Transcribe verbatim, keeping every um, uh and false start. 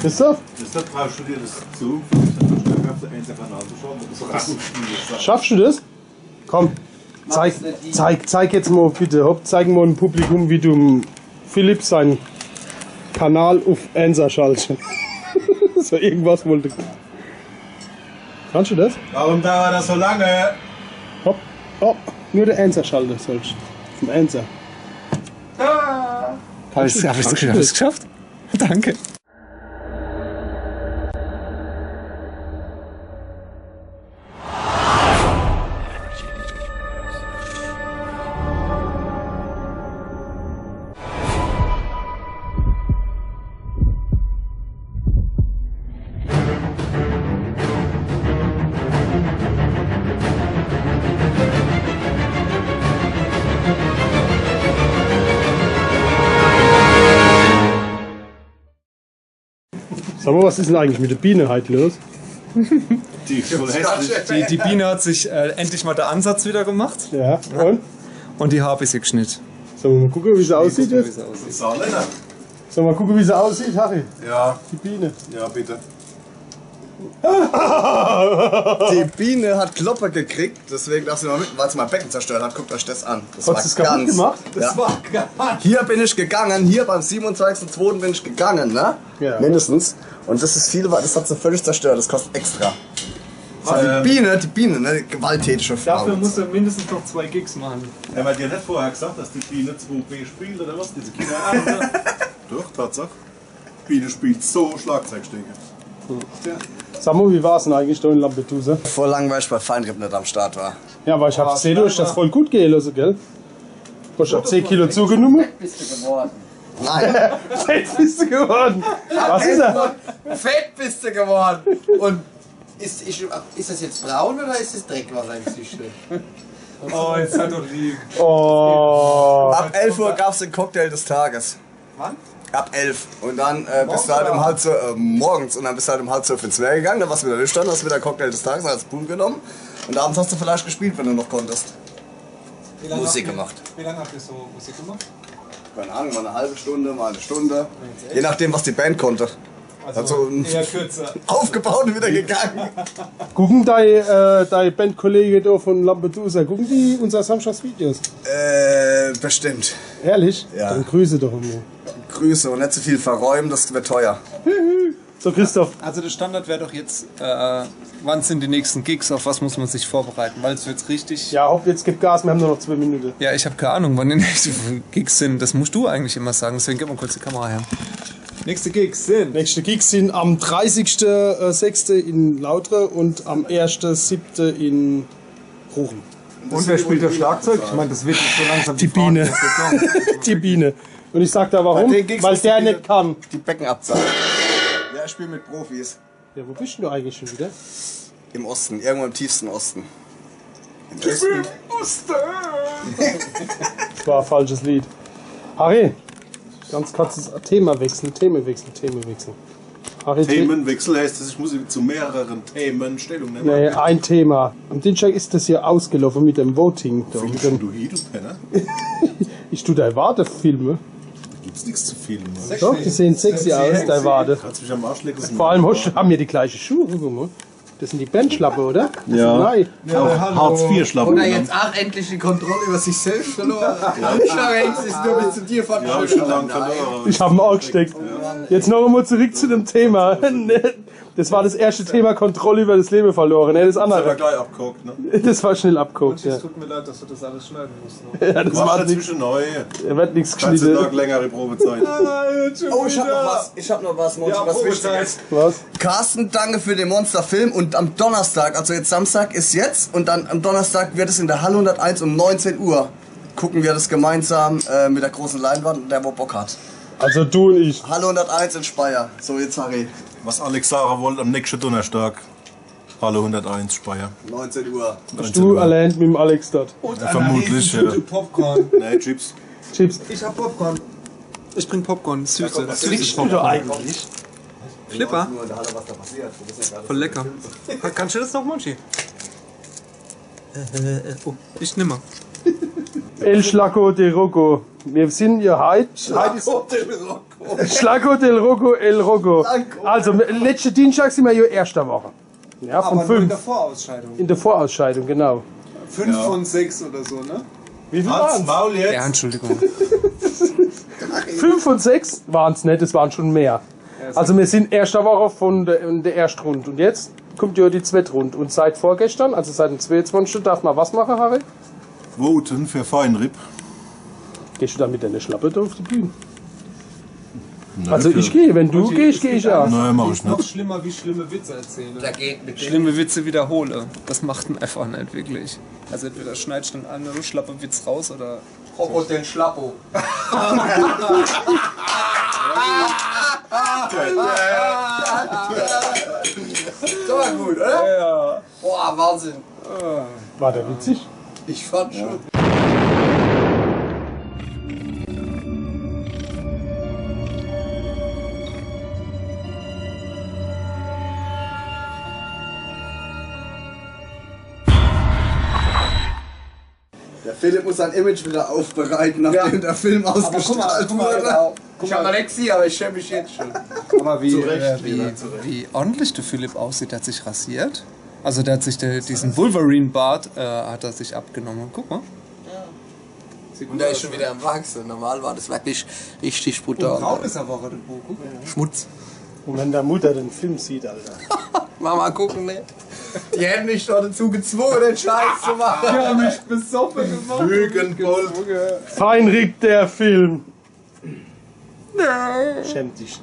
Christoph? Christoph, brauchst du dir das zu? Ich hab so Einser-Kanal zu schauen, das ist auch gut. Schaffst du das? Komm, zeig, zeig, zeig jetzt mal bitte, hopp, zeig mal dem Publikum, wie du dem Philipp seinen Kanal auf Einser schaltest. So irgendwas wollte. Kannst du das? Warum dauert das so lange? Hopp, hopp, nur der Einser schalten sollst. Vom Einser. Hab ich's, hab ich's, hab ich's geschafft? Danke. Sag mal, was ist denn eigentlich mit der Biene heute los? Die ist voll hässlich. Die, die Biene hat sich äh, endlich mal der Ansatz wieder gemacht Ja, und? Und die Haare ist geschnitten. Sollen wir mal gucken, wie sie aussieht jetzt? Saarländer. Sollen wir mal gucken, wie sie aussieht, Harry? Ja, Die Biene. Ja, bitte. Die Biene hat Kloppe gekriegt, deswegen darf sie mal mit, weil sie mein Becken zerstört hat. Guckt euch das an. Das Hat sie es kaputt gemacht? Ja. Hier bin ich gegangen, hier beim siebenundzwanzigsten zweiten bin ich gegangen, ne? Ja. Mindestens. Und das ist viel, das hat sie völlig zerstört. Das kostet extra. Das war die Biene, die Biene, ne? Gewalttätige Frau. Dafür musst du mindestens noch zwei Gigs machen. Haben wir dir nicht vorher gesagt, dass die Biene zwei B spielt oder was? Diese Kinder. Doch, Tatsache. Biene spielt so Schlagzeugstücke. Sag mal, wie war es denn eigentlich da in Lampedusa? Voll langweilig, weil Feinripp nicht am Start war. Ja, aber ich habe gesehen, du hast das voll gut gehen lassen, gell? Du hast auch zehn Kilo zugenommen. Bist du geworden? Nein. Fett bist du geworden. Was ist er? Fett bist du geworden! Und ist, ist, ist das jetzt braun oder ist das Dreck, was er im Gesicht hat? Oh, jetzt seid doch lieb. Oh. Ab elf Uhr gab es den Cocktail des Tages. Wann? Ab elf. Und dann äh, bist du halt um halb zwölf, äh, morgens, und dann bist du halt um halb zwölf ins Meer gegangen, dann warst du wieder nüchtern, hast wieder Cocktail des Tages, hast Pool genommen. Und abends hast du vielleicht gespielt, wenn du noch konntest. Wie lange Musik habt ihr- gemacht. Wie lange habt ihr so Musik gemacht? Keine Ahnung, mal eine halbe Stunde, mal eine Stunde. Je nachdem, was die Band konnte. Also Eher kürzer. Aufgebaut und wieder gegangen. Gucken deine, äh, deine Bandkollegen da von Lampedusa, gucken die unser Samstagsvideos? Äh, bestimmt. Ehrlich? Ja. Dann grüße doch mal. Grüße und nicht zu viel verräumen, das wird teuer. So, Christoph. Also der Standard wäre doch jetzt, äh, wann sind die nächsten Gigs, auf was muss man sich vorbereiten? Weil es wird richtig... Ja, hopp, jetzt gib Gas, wir haben nur noch zwei Minuten. Ja, ich habe keine Ahnung, wann die nächsten Gigs sind. Das musst du eigentlich immer sagen, deswegen gib mal kurz die Kamera her. Nächste Gigs sind... Nächste Gigs sind am dreißigsten sechsten in Lautre und am ersten siebten in Ruchen. Und wer spielt das Schlagzeug? Ich meine, das wird jetzt so langsam Die Biene. Die Biene. Und ich sag da warum, Bei den Gigs weil musst du der Biene- nicht kann. Die Becken abzahlen. Ja, ich spiele mit Profis. Ja, wo bist denn du eigentlich schon wieder? Im Osten, irgendwo im tiefsten Osten. Im Osten. Das war ein falsches Lied. Harry, ganz kurzes Themawechsel, Themawechsel, Themawechsel. Harry, Themenwechsel heißt es, ich muss zu mehreren Themen Stellung nehmen. Nee, ein Thema. Am Dienstag ist das hier ausgelaufen mit dem Voting. Da, mit Findest dem, du hier, du Penner? Ich tu deine Wade filmen. Gibt's nichts zu filmen. Doch, die sehen sexy aus, deine Wade. Kannst mich am Arsch lecken. Vor allem hast, du- haben wir die gleiche Schuhe, guck mal. Das sind die Bandschlappe, oder? Das Ja. Sind neue. Hartz vier Schlappen. Oder jetzt auch endlich die Kontrolle über sich selbst verloren? Ich habe jetzt ist nur bis zu dir von Ja, hab ich schon lange verloren. Ich habe ihn auch gesteckt. Jetzt noch einmal zurück zu dem Thema. Das war das erste Thema, Kontrolle über das Leben verloren. Ne, das Das haben wir andere. Gleich abgehakt, ne? Das war schnell abgehakt. Ja. Es tut mir leid, dass du das alles schneiden musst. Ne? Ja, das Mach war dazwischen neu. Er wird nichts Ganze geschnitten. Tag längere Probezeit. Oh, ich hab noch was. Ich hab noch was, Monty, Ja, was Probezeit. Wichtiges. Was? Carsten, danke für den Monsterfilm. Und am Donnerstag, also jetzt Samstag ist jetzt, und dann am Donnerstag wird es in der Halle hunderteins um neunzehn Uhr. Gucken wir das gemeinsam äh, mit der großen Leinwand und der, wo Bock hat. Also du und ich. Halle hunderteins in Speyer. So, jetzt Harry. Was Alex sagen wollte, am nächsten Donnerstag. Halle hunderteins Speyer. neunzehn Uhr. Du allein mit dem Alex dort. Ja, vermutlich, ja. Popcorn. Nein, Chips. Chips. Ich hab Popcorn. Ich bring Popcorn, süße. Was trinkst du da eigentlich? Flipper? Nur in der Halle, was da passiert. Wir wissen ja gar nicht. Voll lecker. Kannst du das noch, Monchi? Äh, äh, oh, ich nimmer. El Schlacko de Rocco. Mir sin jo heit, heit is Schlacko del Rocco. Schlacko del Rocco, El Rocco. Schlacko. Also, letzte Dienstag sin mir jo Erschter worre. Ja, von fünf. Aber nur in der Vorausscheidung. In der Vorausscheidung, genau. Fünf von sechs oder so, ne? Wie viel waren's? Halt's Maul jetzt. Ja, Entschuldigung. Fünf von sechs waren's net, es waren schon mehr. Also mir sin Erschter worre von der, in der Erstrund. Und jetzt kommt jo die Zwettrund. Und seit vorgestern, also seit dem zweiundzwanzigsten, darf man was mache, Harry? Voten für Feinripp. Gehst du dann mit deiner Schlappe da auf die Bühne? Nein, also ich gehe, wenn du gehst, gehe ich auch. Nein, mach ich nicht. Noch schlimmer wie schlimme Witze erzählen. Da geht mit schlimme Witze wiederhole. Das macht man einfach nicht wirklich. Also entweder schneidest du dann einen schlappe Witz raus oder Hopp und den Schlappo. Das war gut, oder? Ja. Boah, Wahnsinn. War der witzig? Ich fand schon. Der Philipp muss sein Image wieder aufbereiten, nachdem der Film ausgestrahlt wurde. Ich hab Alexi, aber ich schäme mich jetzt schon. Aber wie, zu Recht, äh, wie, wie ordentlich der Philipp aussieht, der hat sich rasiert. Also der hat sich der, diesen Wolverine-Bart, äh, hat er sich abgenommen. Guck mal. Und der ist schon wieder am Wachsen. Normal war das wirklich richtig brutal. Braun ist er, war er, der Bogen. Schmutz. Und wenn der Mutter den Film sieht, Alter. Mama gucken, ne? Die hätten mich doch dazu gezwungen, den Scheiß zu machen. Die haben mich besoffen gemacht. Lügenbold. Feinripp, der Film. Schäm dich.